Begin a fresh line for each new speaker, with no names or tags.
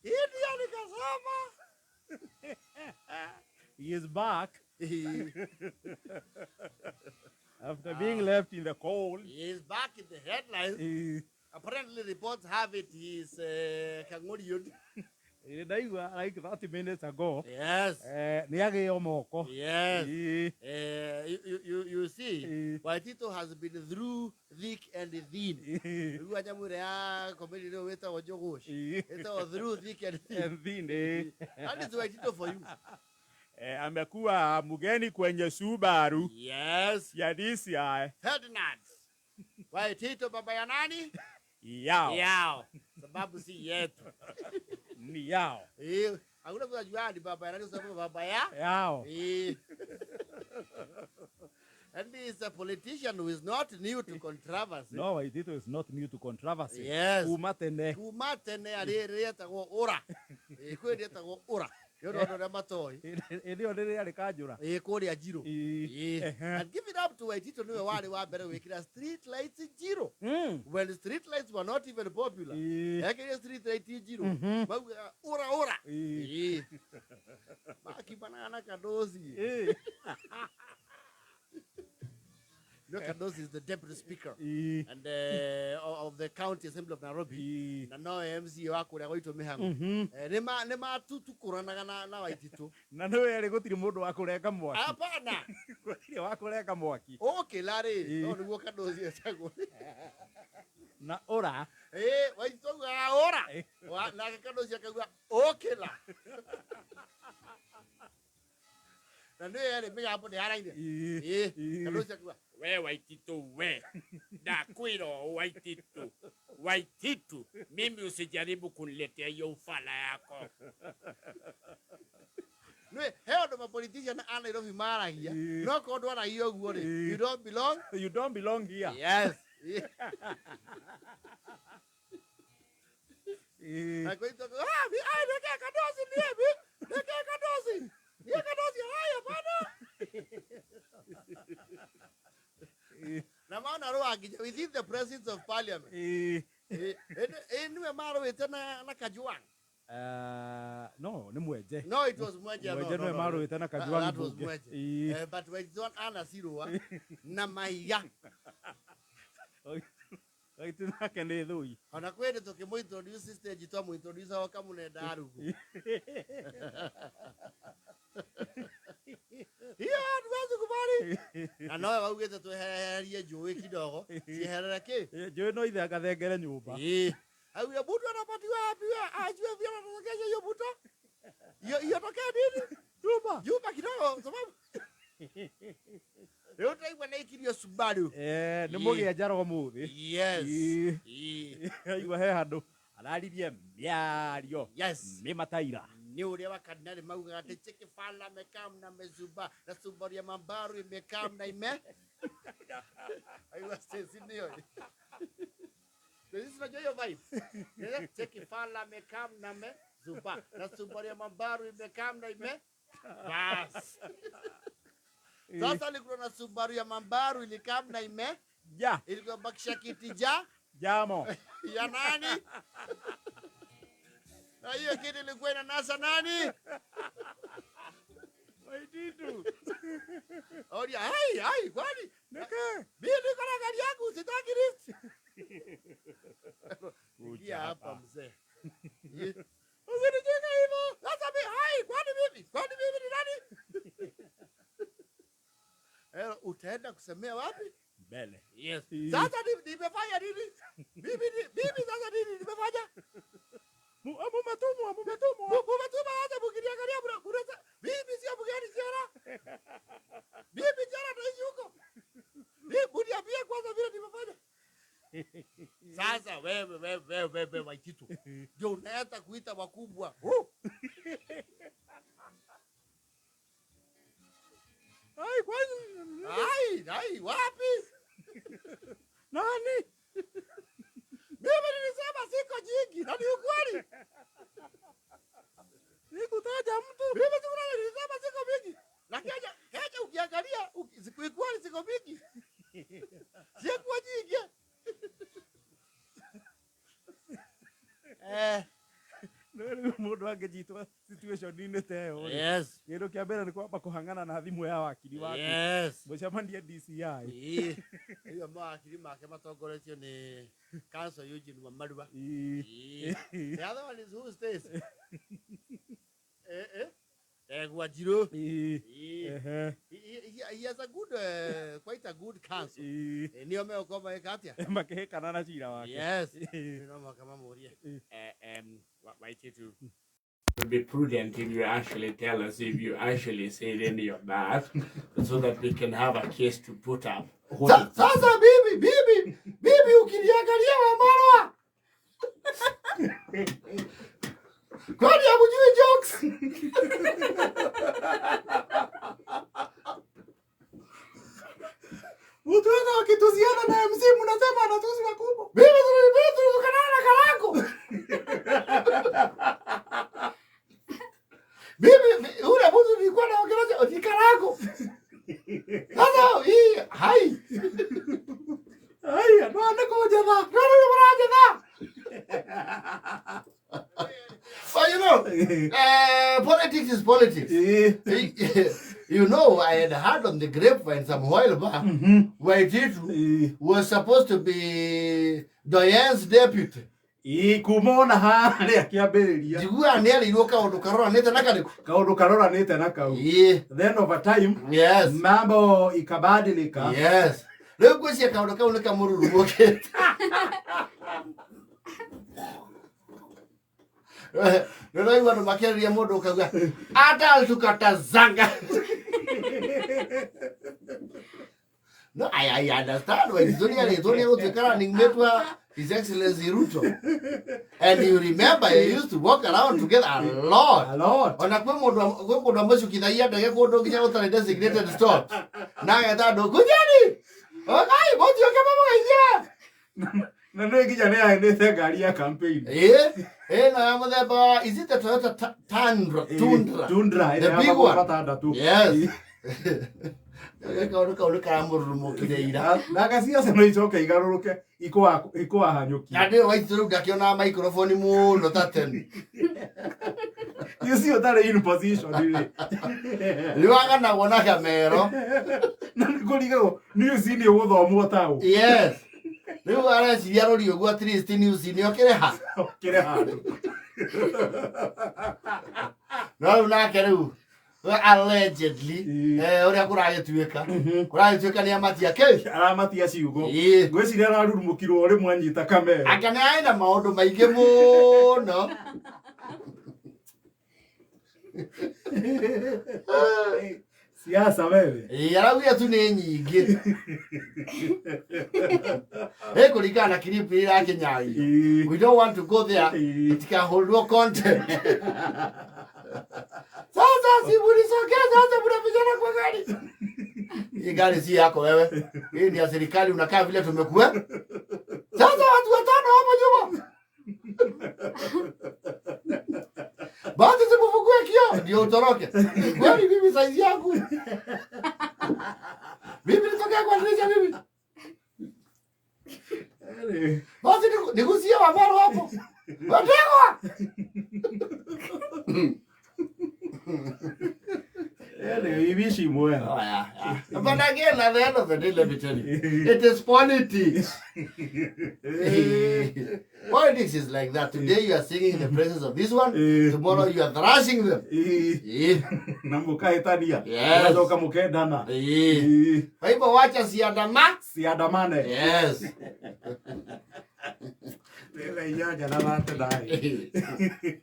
India nikasema
He is back after being left in the cold.
He is back in the headlines. Apparently reports have it he is Kang'orion.
Ndaigua like 30 minutes ago.
Yes.
Nĩ agĩo moko.
Yes.
Ĩĩ.
You see, Waitito has been through thick and thin. Rĩu nyamũ ĩrĩa ya comedy nĩyo wĩtagwo Njũgũci. Ĩtagwo through thick and thin.
And thin, eh.
That is Waitito for you.
Amekuwa mgeni kwenye Subaru ya DCI.
Ferdinand. Waitito baba ya nani?
Yao.
Yao. Sababu si yetu.
Ni yao.
Hakuna mtu anajua ni baba ya nani sababu baba ya
Yao.
And he is a politician who is not new to controversy.
No, Waitito is not new to controversy.
Yes.
Kuma tene.
Kuma tene arĩ rĩetagwo ũra. Kwĩ rĩetagwo ũra. Nĩ ũndũ andũ arĩa matoĩ.
Ĩndĩ ĩyo rĩrĩa rĩ kanjũra.
Ĩĩ, kũrĩa Njirũ.
Ĩĩ.
And give it up to Waitito nĩwe warĩ wa mbere gwĩkĩra street lights Njirũ. When street lights were not even popular. Ekĩrire street light Njirũ. Maugaga ũra ũra. Makimanaga na Kandozi. No, Kandozi is the deputy speaker and of the county assembly of Nairobi. Na no MCA wa kũrĩa gwitũ Mĩhang'o. Nĩ matutukũranaga na Waititũ.
Na nĩ werĩ gũtirĩ mũndũ wa kũrenga mwaki.
Hapana.
Gũtirĩ wa kũrenga mwaki.
Ũkĩla rĩ, no nĩguo Kandozi etagwo.
Na ũra.
Waititũ augaga ũra. Nake Kandozi akauga ũkĩla. Na nĩ yerĩ mĩgambo nĩ yaraine. Kandozi akauga
We Waititu we, ndakwira Waititu, Waititu, mimi usijaribu kuniletea hiyo ufala yako.
Nĩ he ũndũ mapolitician a Nairobi maragia. No korwo ndwaragia ũguo rĩ, you don't belong.
You don't belong here.
Yes. Na kwa hivyo, neke Kandozi niye, neke Kandozi. Niye Kandozi, haya bana. Na maana rũa nginya within the presence of parliament. Niwe marũĩte na Kajwang'.
No, nĩ Mwenje.
No, it was Mwenje. No,
Mwenje
no,
nĩwe
no,
marũĩte na Kajwang'
That was
mbunge.
Mwenje. But Waitito anacirũa na maiga.
Waitito nake nĩ thũi.
Ona kwĩ hĩndĩ tũkĩmũ-introduce stage twamũ-introduce o Kamũnenda Arugu. Hiyo hatuwezi kubali. Na nowe waugĩte twehererie njũĩ kidogo, cieherere kĩ?
Njũĩ no ithengathengere nyũmba.
Augire mtu anapatiwa wapi we? Ajue vile anatokesha hiyo mto. Hiyo hiyo tokea nini?
Nyumba.
Nyumba kidogo sababu. Rĩu utaigua nĩ ikirio Subaru.
Nĩ mũgĩa njara ũmũthĩ.
Yes.
Aigua he handũ araririe mĩario.
Yes.
Nĩ mataira.
Nĩ ũrĩa wa kardinali maugaga atĩ cheki fala amekam na mezuba na Subaru ya mambaru imekam na ime. Aigua Stacy nĩyo. Sisi tunajua hiyo vibe. Cheki fala amekam na mezuba na Subaru ya mambaru imekam na ime. Bas. Sasa nilikuwa na Subaru ya mambaru ilikam na ime.
Ja.
Ilikuwa bakisha kiti ja.
Jamo.
Ya nani? Na hiyo kiti ilikuwa inanasa nani?
Waititu.
Oria, hey, hey, kwani?
Neke.
Mimi niko na gari yangu, sitaki lift.
Kuja
Ingia hapa
hapa.
mzee. Usinicheke hivyo. Sasa mimi, hai, kwani mimi? Kwani mimi ni nani? Utaenda kusemea wapi?
Mbele.
Yes.
Sasa nimefanya nini? Mimi sasa nini nimefanya?
Mumetumwa, mumetumwa.
Mumetumwa hata mkiniangalia mna mimi sio mgeni tena. Mimi tena naishi huko. Mimi mniambie kwanza vile nimefanya. Sasa wewe, wewe, wewe, wewe Waititu. Ndio unaanza kuita wakubwa.
Ai, kwani?
Ai, ai, wapi?
Nani?
Mimi nilisema siko jingi na ni ukweli.
Sikutaja mtu.
Mimi sikutaja, nilisema siko mingi. Na Kenya ukiangalia, siku kweli siko mingi. Sikuwa jingi.
Andũ angĩnyitwo situation-inĩ ta ĩyo rĩ, kĩndũ kĩa mbere nĩ kwamba kũhang'ana na thimũ ya wakiri waku, mũcemanie DCI.
Ĩĩ. Rĩu mawakiri make matongoretio nĩ Counsel Eugene Wamalwa. Ĩĩ. The other one is who stays? Eh, eh. Ndegwa Njiru. Ĩĩ. He has a good, quite a good counsel. Nĩo megũkorwo magĩka atĩa?
Makĩhĩkana na cira wake.
Yes. No mũhaka mamũrie.
Waititu, it would be prudent if you actually tell us if you actually said any of that, so that we can have a case to put up.
Sasa bibi ukiniangalia Wamalwa. Kwani hamjui jokes?
Mtu wena wakitusiana na MC mnasema anatusi wakubwa.
Mimi tulitukana na Karangu. Mimi ule mtu nilikuwa naongelea ni Karangu. Sasa hii hai.
Haya, no anakũnjetha.
No no marajetha. Well, politics is politics. I had heard on the grapevine some while back, Waititu was supposed to be Diane's deputy.
Ĩĩ, kuma ona harĩa kĩambĩrĩria.
Njiguaga nĩ erĩirwo kaũndũ karoranĩte na karĩkũ.
Kaũndũ karoranĩte na kau.
Ĩĩ.
Then over time, mambo ikabadilika.
Yes. Rĩu ngwĩciria kaũndũ kau nĩ kamũrurumũkĩte. Nĩũraigua andũ makĩarĩria mũndũ ũkauga ata tukatazanga. No, I understand why Waititu nĩ arĩtwo nĩ egũtuĩka running mate wa His Excellency Ruto. And you remember he used to walk around together a lot.
A lot.
Ona kwĩ mũndũ amũcukithagia ndege kũndũ nginya gũtarĩ designated stop. Na ageta andũ kujeni. Okai, mũtioke mamũgeithie.
Na nĩ nginya nĩ ahenĩte ngari ya campaign.
Ĩĩ, ĩno ya mũthemba wa, is it the Toyota Tundra? Tundra.
Tundra,
The
ĩrĩa ya
big
magũrũ
one.
matandatũ.
Yes. Kaũndũ kau nĩ karamũrurumũkire ira.
Na gaciaca no icoke igarũrũke ikũahanyũkia.
Na ndĩyo Waititu rĩu ndakĩonaga microphone mũno ta tene.
You see ũtarĩ in position rĩ.
Rĩu aganagwo na kamero.
Na nĩ kũrigagwo news nĩ ũgũthomwo ta ũ.
Yes. Rĩu areciria rũri ũguo at least news nĩ ũkĩrĩ ha.
Ũkĩrĩ handũ.
No rĩu nake rĩu allegedly ũrĩa kũragĩtuĩka kũragĩtuĩka nĩ amatia kĩ.
Aramatia ciugo.
Ĩĩ.
Ngwĩciria ararurumũkirwo rĩmwe anyita kamero.
Anga nĩ arĩ na maũndũ maingĩ mũno.
Siasa wewe.
Ĩĩ, araugire tu nĩ nyingĩ. Ĩkũringana na clip ĩrĩa ĩrakĩnyario. We don't want to go there. Itikahũrwo content. Sasa si mlisogea sasa mnapigana kwa gari. Hii gari si yako wewe. Hii ni ya serikali, unakaa vile tumekuwa. Sasa watu watano hapo nyuma. Basi simufungue kioo ndio utoroke. Kwani mimi size yangu. Mimi nitokea kwa dirisha mimi. Basi nigusie Wamalwa hapo. Wategwa.
Anyway, we wish him well.
Oh, yeah, yeah. But again, at the end of the day, let me tell you, it is politics. Politics is like that. Today you are singing the praises of this one, tomorrow you are thrashing them.
Na mũkahĩtania.
Yes.
Mũgacoka mũkendana.
Kwa hivyo wacha siandama.
Siandamane.
Yes.
Rĩrĩa inyanya na 39.